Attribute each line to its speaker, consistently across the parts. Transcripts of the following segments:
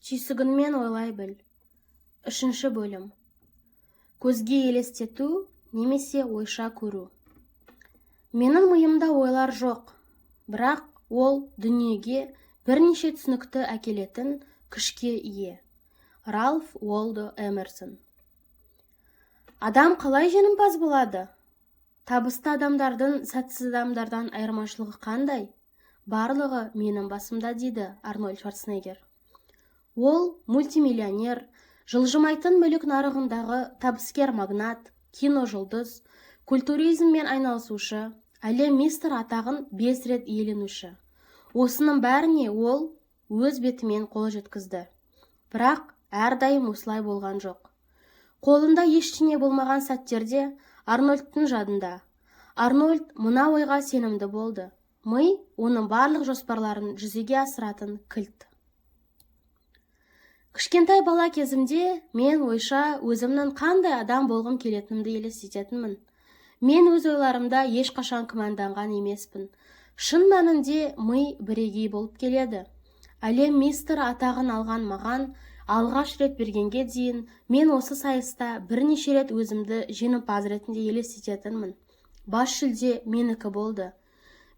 Speaker 1: Түйсігіңмен ойлай біл. Үшінші бөлім. Көзге елестету немесе ойша көру. Менің миымда ойлар жоқ, бірақ ол дүниеге бірнеше түсінікті әкелетін күшке ие. Ральф Уолдо Эмерсон. Адам қалай жеңімпаз болады? Табысты адамдардың сәтсіз адамдардан айырмашылығы қандай? Барлығы менің басымда, дейді Арнольд Шварценеггер. Ол мультимиллионер, жылжымайтын мүлік нарығындағы табыскер магнат, киножұлдыз, культуризммен айналысушы, әлем мистері атағын бес рет иеленуші. Осының бәріне ол өз бетімен қол жеткізді. Бірақ әрдайым осылай болған жоқ. Қолында ештеңе болмаған сәттерде Арнольдтың жадында. Арнольд мына ойға сенімді болды: ми оның барлық жоспарларын жүзеге асыратын кілт. Кішкентай бала кезімде мен ойша өзімнің қандай адам болғым келетінімді елестететінмін. Мен өз ойларымда ешқашан күмәнданған емеспін. Шын мәнінде ми бірегей болып келеді. Әлем мистері атағын алған маған алғаш рет бергенге дейін мен осы сайыста бірнеше рет өзімді жеңімпаз ретінде елестететінмін. Бас жүлде менікі болды.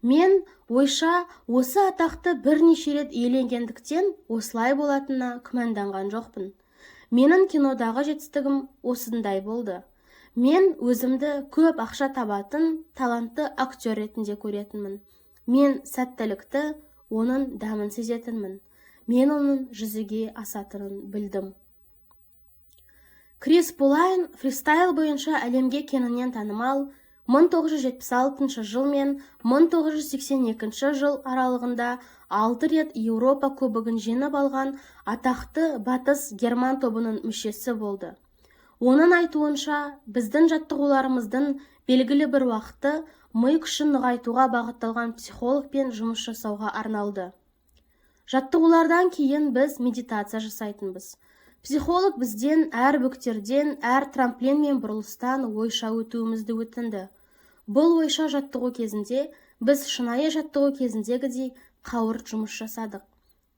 Speaker 1: Мен ойша осы атақты бірнеше рет иеленгендіктен, осылай болатынына күмәнданған жоқпын. Менің кинодағы жетістігім осындай болды. Мен өзімді көп ақша табатын талантты актер ретінде көретінмін. Мен сәттілікті, оның дәмін сезетінмін. Мен оның жүзеге асатынын білдім. Крис Пулайн фристайл бойынша әлемге кеңінен танымал. 1976 жыл мен 1982 жыл аралығында алты рет Еуропа кубогын жеңіп алған атақты батыс герман тобының мүшесі болды. Оның айтуынша, біздің жаттығуларымыздың белгілі бір уақыты ми күшін нығайтуға бағытталған психологпен жұмыс жасауға арналды. Жаттығулардан кейін біз медитация жасайтынбыз. Психолог бізден әр бөктерден, әр трамплин мен бұрылыстан ойша өтуімізді өтінді. Бұл ойша жаттығу кезінде біз шынайы жаттығу кезіндегідей қауырт жұмыс жасадық.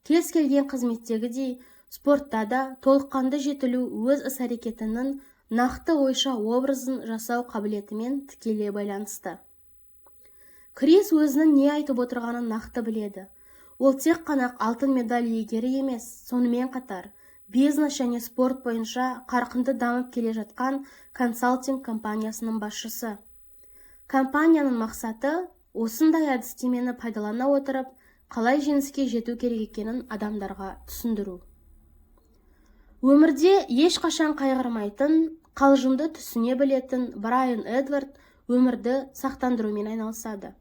Speaker 1: Кез келген қызметтегідей, спортта да толыққанды жетілу өз іс-әрекетінің нақты ойша образын жасау қабілетімен тікелей байланысты. Крис өзінің не айтып отырғанын нақты біледі. Ол тек қана алтын медаль иегері емес, сонымен қатар бизнес және спорт бойынша қарқынды дамып келе жатқан консалтинг компаниясының басшысы. Компанияның мақсаты – осындай әдістемені пайдалана отырып, қалай жеңіске жету керек екенін адамдарға түсіндіру. Өмірде ешқашан қайғырмайтын, қалжыңды түсіне білетін Брайан Эдвард өмірді сақтандырумен айналысады.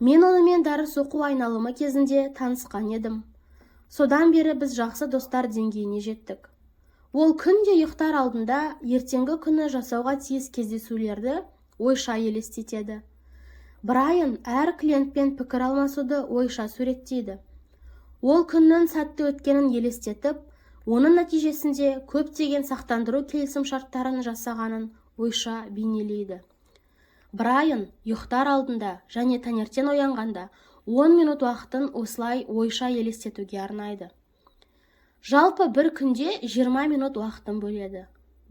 Speaker 1: Мен онымен дәріс оқу айналымы кезінде танысқан едім. Содан бері біз жақсы достар деңгейіне жеттік. Ол күнде ұйықтар алдында ертеңгі күні жасауға тиіс кездесулерді ойша елестетеді. Брайан әр клиентпен пікір алмасуды ойша суреттейді. Ол күннің сәтті өткенін елестетіп, оның нәтижесінде көптеген сақтандыру келісімшарттарын жасағанын ойша бейнелейді. Брайан ұйықтар алдында және таңертең оянғанда 10 минут уақытын осылай ойша елестетуге арнайды. Жалпы бір күнде 20 минут уақытын бөледі.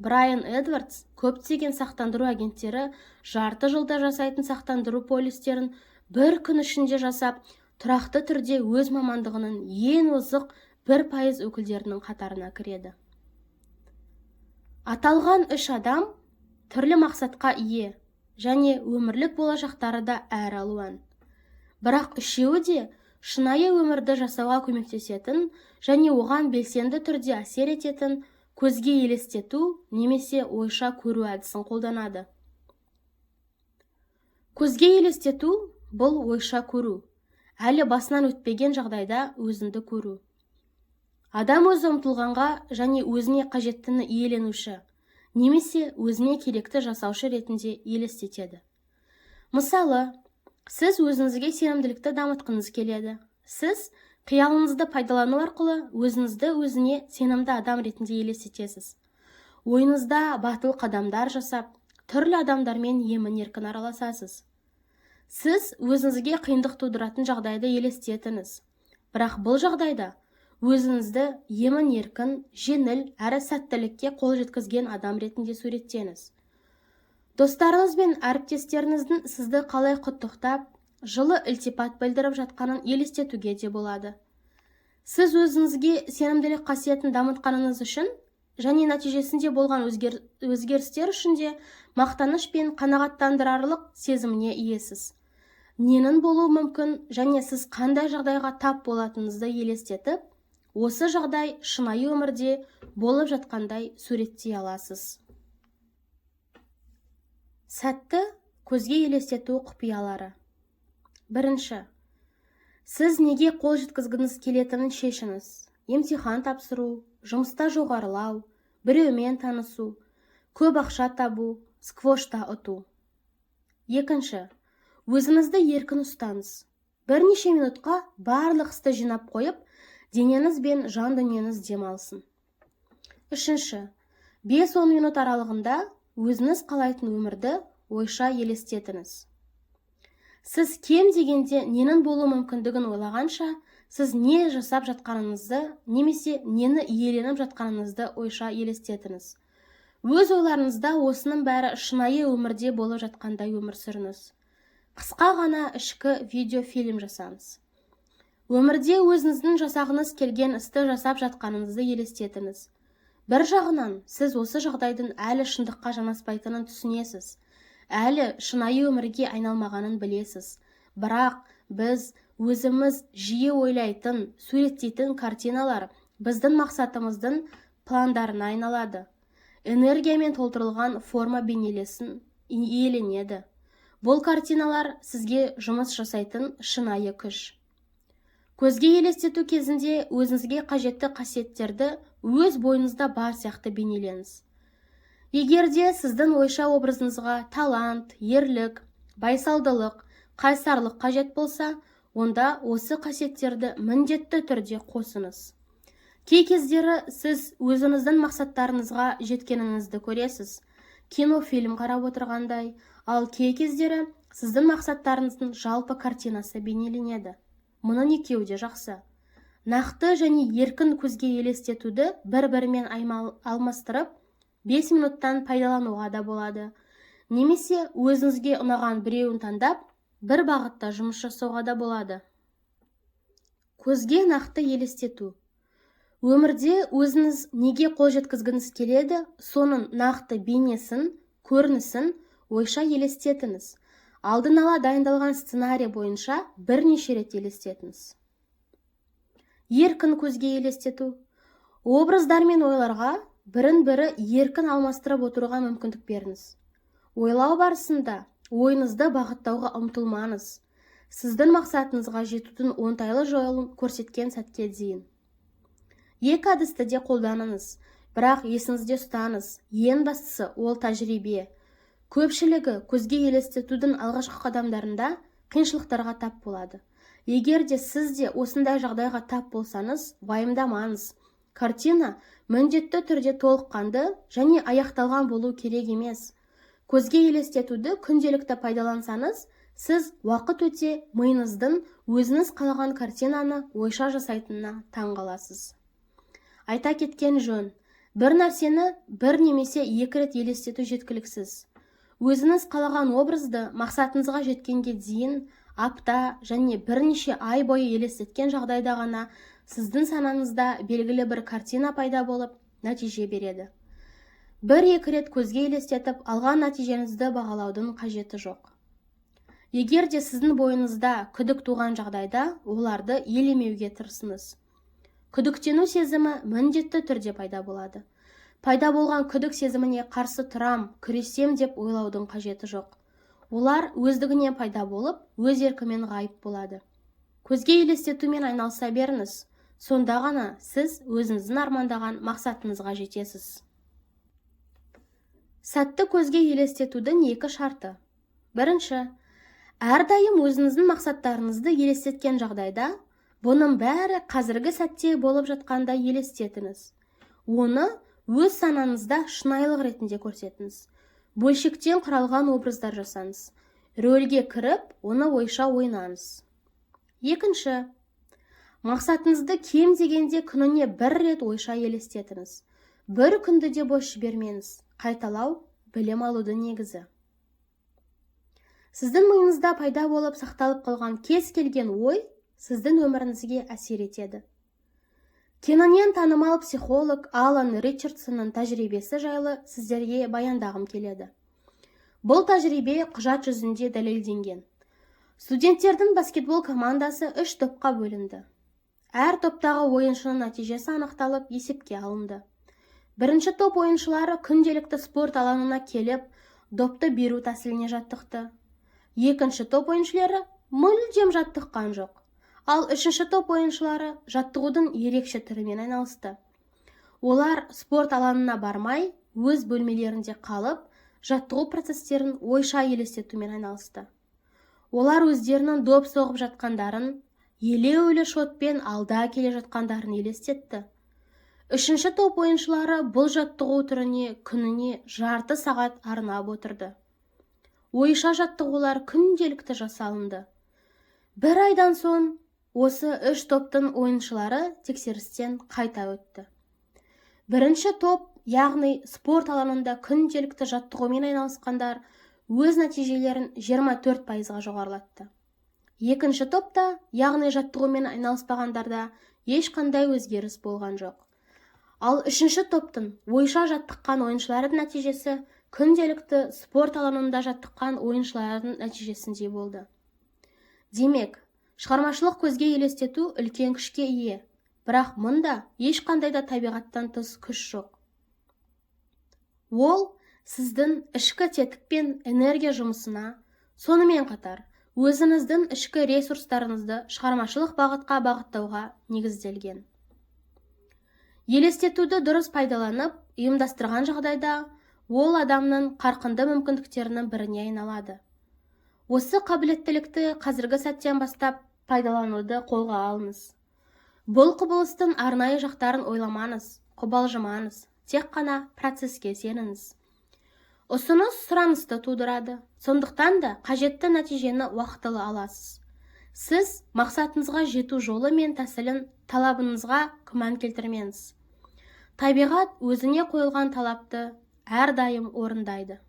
Speaker 1: Брайан Эдвардс көптеген сақтандыру агенттері жарты жылда жасайтын сақтандыру полистерін бір күн ішінде жасап, тұрақты түрде өз мамандығының ең озық 1% өкілдерінің қатарына кіреді. Аталған үш адам түрлі мақсатқа ие және өмірлік болашақтары да әр алуан. Бірақ үшеуі де шынайы өмірді жасауға көмектесетін және оған белсенді түрде әсер ететін көзге елестету немесе ойша көру әдісін қолданады. Көзге елестету – бұл ойша көру, әлі басынан өтпеген жағдайда өзіңді көру. Адам өзі ұмтылғанға және өзіне қажеттіні иеленуші немесе өзіне керекті жасаушы ретінде елестетеді. Мысалы, сіз өзіңізге сенімділікті дамытқыңыз келеді. Сіз қиялыңызды пайдалану арқылы өзіңізді өзіне сенімді адам ретінде елестетесіз. Ойыңызда батыл қадамдар жасап, түрлі адамдармен емін-еркін араласасыз. Сіз өзіңізге қиындық тудыратын жағдайды елестетіңіз. Бірақ бұл жағдайда Өзіңізді емін-еркін, жеңіл әрі сәттілікке қол жеткізген адам ретінде суреттеңіз. Достарыңыз бен әріптестеріңіздің сізді қалай құттықтап, жылы ілтипат білдіріп жатқанын елестетуге де болады. Сіз өзіңізге сенімділік қасиетін дамытқаныңыз үшін және нәтижесінде болған өзгерістер үшін де мақтаныш пен қанағаттандырарлық сезіміне иесіз. Ненің болуы мүмкін және сіз қандай жағдайға тап болатыныңызды елестетіп, осы жағдай шынайы өмірде болып жатқандай суреттей аласыз. Сәтті көзге елестету құпиялары. Бірінші. Сіз неге қол жеткізгіңіз келетінін шешіңіз. Емтихан тапсыру, жұмыста жоғарылау, біреумен танысу, көп ақша табу, сквошта ұту. Екінші. Өзіңізді еркін ұстаңыз. Бірнеше минутқа барлық істі жинап қойып, денеңіз бен жан дүниеңіз демалсын. Үшінші. 5-10 минут аралығында өзіңіз қалайтын өмірді ойша елестетіңіз. Сіз кем дегенде ненің болуы мүмкіндігін ойлағанша, сіз не жасап жатқаныңызды немесе нені иеленіп жатқаныңызды ойша елестетіңіз. Өз ойларыңызда осының бәрі шынайы өмірде болып жатқандай өмір сүріңіз. Қысқа ғана ішкі видеофильм жасаңыз. Өмірде өзіңіздің жасағыңыз келген істі жасап жатқаныңызды елестетіңіз. Бір жағынан, сіз осы жағдайдың әлі шындыққа жанаспайтынын түсінесіз. Әлі шынайы өмірге айналмағанын білесіз. Бірақ біз өзіміз жиі ойлайтын, суреттейтін картиналар біздің мақсатымыздың пландарына айналады. Энергиямен толтырылған форма бейнелесін иеленеді. Бұл картиналар сізге жұмыс жасайтын шынайы күш. Көзге елестету кезінде өзіңізге қажетті қасиеттерді өз бойыңызда бар сияқты бейнелеңіз. Егер де сіздің ойша образыңызға талант, ерлік, байсалдылық, қайсарлық қажет болса, онда осы қасиеттерді міндетті түрде қосыңыз. Кей кездері сіз өзіңіздің мақсаттарыңызға жеткеніңізді көресіз. Кинофильм қарап отырғандай, ал кей кездері сіздің мақсаттарыңыздың жалпы картинасы бейнеленеді. Мұның екеуі де жақсы. Нақты және еркін көзге елестетуді бір-бірімен алмастырып, 5 минуттан пайдалануға да болады. Немесе өзіңізге ұнаған біреуін таңдап, бір бағытта жұмыс жасауға да болады. Көзге нақты елестету. Өмірде өзіңіз неге қол жеткізгіңіз келеді, соның нақты бейнесін, көрінісін ойша елестетіңіз. Алдын ала дайындалған сценарий бойынша бірнеше рет елестетіңіз. Еркін көзге елестету. Образдар мен ойларға бірін-бірі еркін алмастырып отыруға мүмкіндік беріңіз. Ойлау барысында ойыңызды бағыттауға ұмтылмаңыз. Сіздің мақсатыңызға жетудің оңтайлы жолын көрсеткен сәтке дейін. Екі әдісті де қолданыңыз, бірақ есіңізде ұстаңыз, ең бастысы ол тәжірибе. Көпшілігі көзге елестетудің алғашқы қадамдарында қиыншылықтарға тап болады. Егер де сіз де осындай жағдайға тап болсаңыз, уайымдамаңыз. Картина міндетті түрде толыққанды және аяқталған болу керек емес. Көзге елестетуді күнделікті пайдалансаңыз, сіз уақыт өте миыңыздың өзіңіз қалаған картинаны ойша жасайтынына таң қаласыз. Айта кеткен жөн, бір нәрсені бір немесе екі рет елестету жеткіліксіз. Өзіңіз қалаған образды мақсатыңызға жеткенге дейін апта және бірнеше ай бойы елестеткен жағдайда ғана сіздің санаңызда белгілі бір картина пайда болып, нәтиже береді. Бір-екі рет көзге елестетіп, алған нәтижеңізді бағалаудың қажеті жоқ. Егер де сіздің бойыңызда күдік туған жағдайда, оларды елемеуге тырысыңыз. Күдіктену сезімі міндетті түрде пайда болады. Пайда болған күдік сезіміне қарсы тұрам, күресем деп ойлаудың қажеті жоқ. Олар өздігінен пайда болып, өз еркімен ғайып болады. Көзге елестетумен айналыса беріңіз. Сонда ғана сіз өзіңіздің армандаған мақсатыңызға жетесіз. Сәтті көзге елестетудің екі шарты. Бірінші, әрдайым өзіңіздің мақсаттарыңызды елестеткен жағдайда, бұның бәрі қазіргі сәтте болып жатқандай елестетіңіз. Оны өз санаңызда шынайылық ретінде көрсетіңіз. Бөлшектен құралған образдар жасаңыз. Рөлге кіріп, оны ойша ойнаңыз. Екінші, Мақсатыңызды кем дегенде күніне бір рет ойша елестетіңіз. Бір күнді де бос жібермеңіз. Қайталау – білім алудың негізі. Сіздің миыңызда пайда болып, сақталып қалған кез келген ой сіздің өміріңізге әсер етеді. Кеңінен танымал психолог Алан Ричардсонның тәжірибесі жайлы сіздерге баяндағым келеді. Бұл тәжірибе құжат жүзінде дәлелденген. Студенттердің баскетбол командасы үш топқа бөлінді. Әр топтағы ойыншының нәтижесі анықталып, есепке алынды. Бірінші топ ойыншылары күнделікті спорт алаңына келіп, допты беру тәсіліне жаттықты. Екінші топ ойыншылары мүлдем жаттыққан жоқ. Ал үшінші топ ойыншылары жаттығудың ерекше түрімен айналысты. Олар спорт алаңына бармай, өз бөлмелерінде қалып, жаттығу процестерін ойша елестетумен айналысты. Олар өздерінің доп соғып жатқандарын, елеулі шотпен алда келе жатқандарын елестетті. Үшінші топ ойыншылары бұл жаттығу түріне күніне жарты сағат арнап отырды. Ойша жаттығулар күнделікті жасалынды. Бір айдан соң осы үш топтың ойыншылары тексерістен қайта өтті. Бірінші топ, яғни спорт алаңында күнделікті жаттығумен айналысқандар, өз нәтижелерін 24%-ға жоғарылатты. Екінші топта, яғни жаттығумен айналыспағандарда, ешқандай өзгеріс болған жоқ. Ал үшінші топтың, ойша жаттыққан ойыншылардың нәтижесі күнделікті спорт алаңында жаттыққан ойыншылардың нәтижесіндей болды. Демек, шығармашылық көзге елестету үлкен күшке ие, бірақ мұнда ешқандай да табиғаттан тыс күш жоқ. Ол сіздің ішкі тетік пен энергия жұмысына, сонымен қатар өзіңіздің ішкі ресурстарыңызды шығармашылық бағытқа бағыттауға негізделген. Елестетуді дұрыс пайдаланып, ұйымдастырған жағдайда ол адамның қарқынды мүмкіндіктерінің біріне айналады. Осы қабілеттілікті қазіргі сәттен бастап пайдалануды қолға алыңыз. Бұл құбылыстың арнайы жақтарын ойламаңыз, қобалжымаңыз, тек қана процеске сеніңіз. Ұсыныс сұранысты тудырады, сондықтан да қажетті нәтижені уақытылы аласыз. Сіз мақсатыңызға жету жолы мен тәсілін талабыңызға күмән келтірмеңіз. Табиғат өзіне қойылған талапты әрдайым орындайды.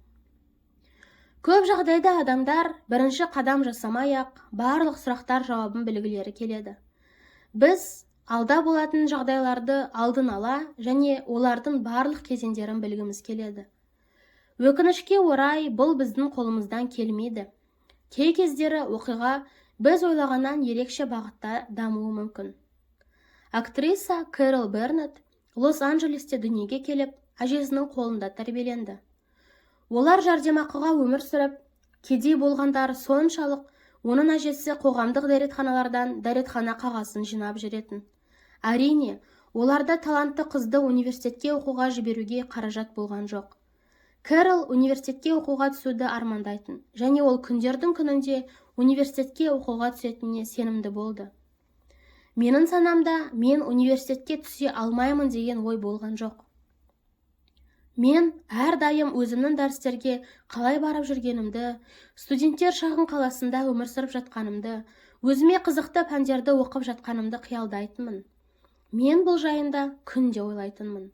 Speaker 1: Көп жағдайда адамдар бірінші қадам жасамай-ақ барлық сұрақтар жауабын білгілері келеді. Біз алда болатын жағдайларды алдын ала және олардың барлық кезеңдерін білгіміз келеді. Өкінішке орай, бұл біздің қолымыздан келмейді. Кей кездері оқиға біз ойлағаннан ерекше бағытта дамуы мүмкін. Актриса Кэрол Бернетт Лос-Анджелесте дүниеге келіп, әжесінің қолында тәрбиеленді. Олар жәрдемақыға өмір сүріп, кедей болғандары соншалық, оның әжесі қоғамдық дәретханалардан дәретхана қағазын жинап жүретін. Әрине, оларда талантты қызды университетке оқуға жіберуге қаражат болған жоқ. Кэрол университетке оқуға түсуді армандайтын және ол күндердің күнінде университетке оқуға түсетініне сенімді болды. Менің санамда мен университетке түсе алмаймын деген ой болған жоқ. Мен әрдайым өзімнің дәрістерге қалай барып жүргенімді, студенттер шағын қаласында өмір сүріп жатқанымды, өзіме қызықты пәндерді оқып жатқанымды қиялдайтынмын. Мен бұл жайында күнде ойлайтынмын.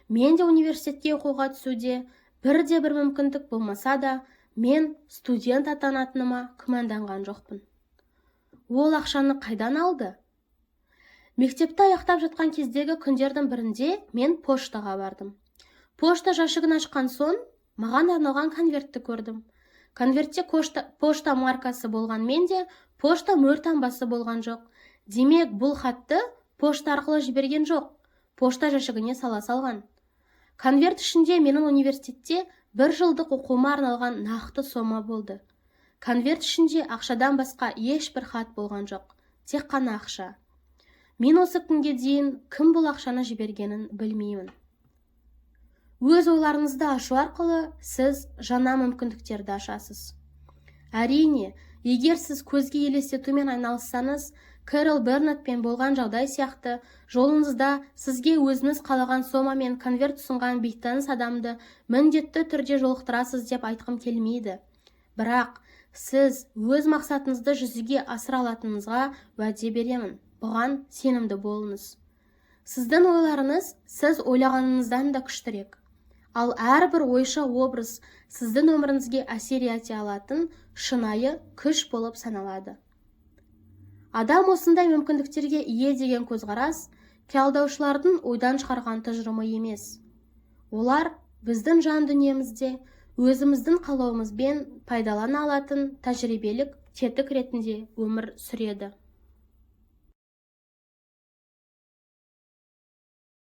Speaker 1: Мен де университетке оқуға түсуде бірде бір мүмкіндік болмаса да, мен студент атанатыныма күмәнданған жоқпын. Ол ақшаны қайдан алды? Мектепті аяқтап жатқан кездегі күндердің бірінде мен поштаға бардым. Пошта жәшігін ашқан соң, маған арналған конвертті көрдім. Конвертте пошта маркасы болғанмен де, пошта мөр таңбасы болған жоқ. Демек, бұл хатты пошта арқылы жіберген жоқ, пошта жәшігіне сала салған. Конверт ішінде менің университетте бір жылдық оқуыма арналған нақты сома болды. Конверт ішінде ақшадан басқа ешбір хат болған жоқ, тек қана ақша. Мен осы күнге дейін кім бұл ақшаны жібергенін білмеймін. Өз ойларыңызды ашу арқылы сіз жаңа мүмкіндіктерді ашасыз. Әрине, егер сіз көзге елестетумен айналыссаңыз, Кэрол Бернеттпен болған жағдай сияқты жолыңызда сізге өзіңіз қалаған сомамен конверт ұсынған бейтаныс адамды міндетті түрде жолықтырасыз деп айтқым келмейді. Бірақ сіз өз мақсатыңызды жүзеге асыра алатыныңызға уәде беремін. Бұған сенімді болыңыз. Сіздің ойларыңыз сіз ойлағаныңыздан да күштірек. Ал әрбір ойша образ сіздің өміріңізге әсер ете алатын шынайы күш болып саналады. Адам осындай мүмкіндіктерге ие деген көзқарас қиялдаушылардың ойдан шығарған тұжырымы емес. Олар біздің жан дүниемізде өзіміздің қалауымызбен пайдалана алатын тәжірибелік тетік ретінде өмір сүреді.